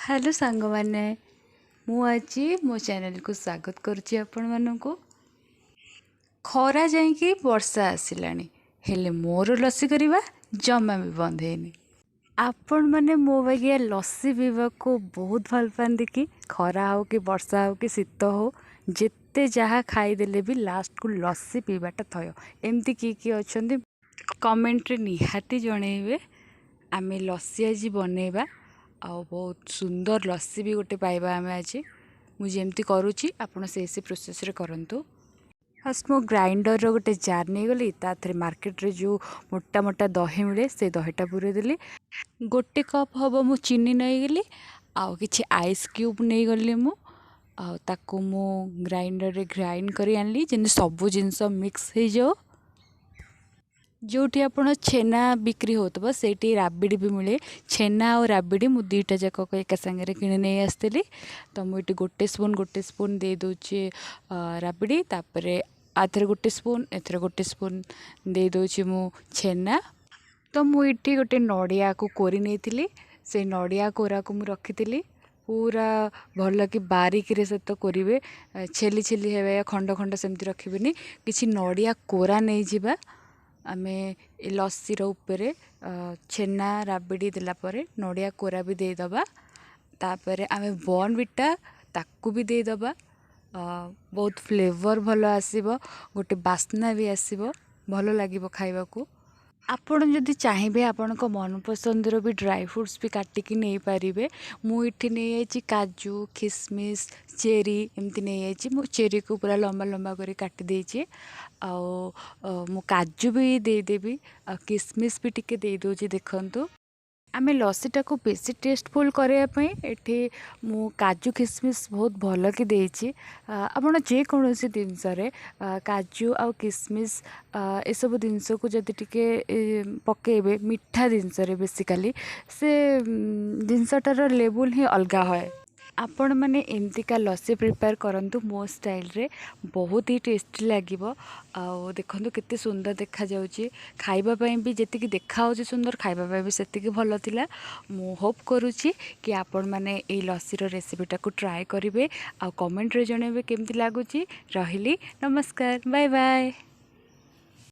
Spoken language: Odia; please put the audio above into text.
ହ୍ୟାଲୋ ସାଙ୍ଗମାନେ, ମୁଁ ଆଜି ମୋ ଚ୍ୟାନେଲକୁ ସ୍ୱାଗତ କରୁଛି ଆପଣମାନଙ୍କୁ। ଖରା ଯାଇକି ବର୍ଷା ଆସିଲାଣି, ହେଲେ ମୋର ଲସି କରିବା ଜମା ବି ବନ୍ଦ ହେଇନି। ଆପଣମାନେ ମୋ ବାଗିଆ ଲସି ପିଇବାକୁ ବହୁତ ଭଲ ପାଆନ୍ତି କି? ଖରା ହେଉ କି ବର୍ଷା ହେଉ କି ଶୀତ ହେଉ, ଯେତେ ଯାହା ଖାଇଦେଲେ ବି ଲାଷ୍ଟକୁ ଲସି ପିଇବାଟା ଥୟ। ଏମିତି କିଏ କିଏ ଅଛନ୍ତି, କମେଣ୍ଟରେ ନିହାତି ଜଣେଇବେ। ଆମେ ଲସି ଆଜି ବନେଇବା ଆଉ ବହୁତ ସୁନ୍ଦର ଲସି ବି ଗୋଟେ ପାଇବା ଆମେ ଆଜି। ମୁଁ ଯେମିତି କରୁଛି, ଆପଣ ସେଇ ସେଇ ପ୍ରୋସେସ୍ରେ କରନ୍ତୁ। ଫାଷ୍ଟ ମୁଁ ଗ୍ରାଇଣ୍ଡରର ଗୋଟେ ଜାର୍ ନେଇଗଲି। ତା ଦେହରେ ମାର୍କେଟରେ ଯେଉଁ ମୋଟା ମୋଟା ଦହି ମିଳେ, ସେ ଦହିଟା ପୁରେଇଦେଲି। ଗୋଟେ କପ୍ ହେବ ମୁଁ ଚିନି ନେଇଗଲି ଆଉ କିଛି ଆଇସ୍ କ୍ୟୁବ୍ ନେଇଗଲି ମୁଁ। ଆଉ ତାକୁ ମୁଁ ଗ୍ରାଇଣ୍ଡରରେ ଗ୍ରାଇଣ୍ଡ କରି ଆଣିଲି, ଯେମିତି ସବୁ ଜିନିଷ ମିକ୍ସ ହେଇଯାଉ। ଯେଉଁଠି ଆପଣ ଛେନା ବିକ୍ରି ହେଉଥିବ, ସେଇଠି ରାବିଡ଼ି ବି ମିଳେ। ଛେନା ଆଉ ରାବିଡ଼ି ମୁଁ ଦୁଇଟା ଯାକ ଏକା ସାଙ୍ଗରେ କିଣି ନେଇ ଆସିଥିଲି। ତ ମୁଁ ଏଠି ଗୋଟେ ସ୍ପୁନ୍ ଗୋଟେ ସ୍ପୁନ୍ ଦେଇଦେଉଛି ରାବିଡ଼ି, ତାପରେ ଆଥରେ ଗୋଟେ ସ୍ପୁନ୍, ଏଥିରେ ଗୋଟେ ସ୍ପୁନ୍ ଦେଇଦେଉଛି ମୁଁ ଛେନା। ତ ମୁଁ ଏଠି ଗୋଟେ ନଡ଼ିଆକୁ କୋରି ନେଇଥିଲି। ସେ ନଡ଼ିଆ କୋରାକୁ ମୁଁ ରଖିଥିଲି। ପୁରା ଭଲ କି ବାରିକରେ ସହିତ କୋରିବେ, ଛେଲି ଛେଲି ହେବେ, ଖଣ୍ଡ ଖଣ୍ଡ ସେମିତି ରଖିବେନି। କିଛି ନଡ଼ିଆ କୋରା ନେଇଯିବା ଆମେ। ଏ ଲସିର ଉପରେ ଛେନା ରାବିଡ଼ି ଦେଲା ପରେ ନଡ଼ିଆ କୋରା ବି ଦେଇଦେବା। ତାପରେ ଆମେ ବର୍ନଭିଟା ତାକୁ ବି ଦେଇଦେବା। ବହୁତ ଫ୍ଲେଭର୍ ଭଲ ଆସିବ, ଗୋଟେ ବାସ୍ନା ବି ଆସିବ, ଭଲ ଲାଗିବ ଖାଇବାକୁ। ଆପଣ ଯଦି ଚାହିଁବେ, ଆପଣଙ୍କ ମନପସନ୍ଦର ବି ଡ୍ରାଏ ଫ୍ରୁଟ୍ସ ବି କାଟିକି ନେଇପାରିବେ। ମୁଁ ଏଠି ନେଇଯାଇଛି କାଜୁ, ଖିସମିସ୍, ଚେରି ଏମିତି ନେଇଯାଇଛି। ମୁଁ ଚେରିକୁ ପୁରା ଲମ୍ବା ଲମ୍ବା କରି କାଟି ଦେଇଛି ଆଉ ମୁଁ କାଜୁ ବି ଦେଇଦେବି ଆଉ କିସମିସ୍ ବି ଟିକେ ଦେଇଦେଉଛି। ଦେଖନ୍ତୁ, ଆମେ ଲସିଟାକୁ ବେଶୀ ଟେଷ୍ଟଫୁଲ୍ କରିବା ପାଇଁ ଏଠି ମୁଁ କାଜୁ ଖିସମିସ୍ ବହୁତ ଭଲକି ଦେଇଛି। ଆପଣ ଯେକୌଣସି ଜିନିଷରେ କାଜୁ ଆଉ କିସମିସ୍ ଏସବୁ ଜିନିଷକୁ ଯଦି ଟିକେ ପକାଇବେ, ମିଠା ଜିନିଷରେ ବେସିକାଲି ସେ ଜିନିଷଟାର ଲେଭଲ୍ ହିଁ ଅଲଗା ହୁଏ। ଆପଣମାନେ ଏମିତିକା ଲସି ପ୍ରିପେୟାର କରନ୍ତୁ ମୋ ଷ୍ଟାଇଲରେ, ବହୁତ ହି ଟେଷ୍ଟି ଲାଗିବ। ଆଉ ଦେଖନ୍ତୁ କେତେ ସୁନ୍ଦର ଦେଖାଯାଉଛି। ଖାଇବା ପାଇଁ ବି ଯେତିକି ଦେଖାହେଉଛି ସୁନ୍ଦର, ଖାଇବା ପାଇଁ ବି ସେତିକି ଭଲ ଥିଲା। ମୁଁ ହୋପ୍ କରୁଛି କି ଆପଣମାନେ ଏଇ ଲସିର ରେସିପିଟାକୁ ଟ୍ରାଏ କରିବେ ଆଉ କମେଣ୍ଟରେ ଜଣାଇବେ କେମିତି ଲାଗୁଛି। ରହିଲି, ନମସ୍କାର, ବାଏ ବାଏ।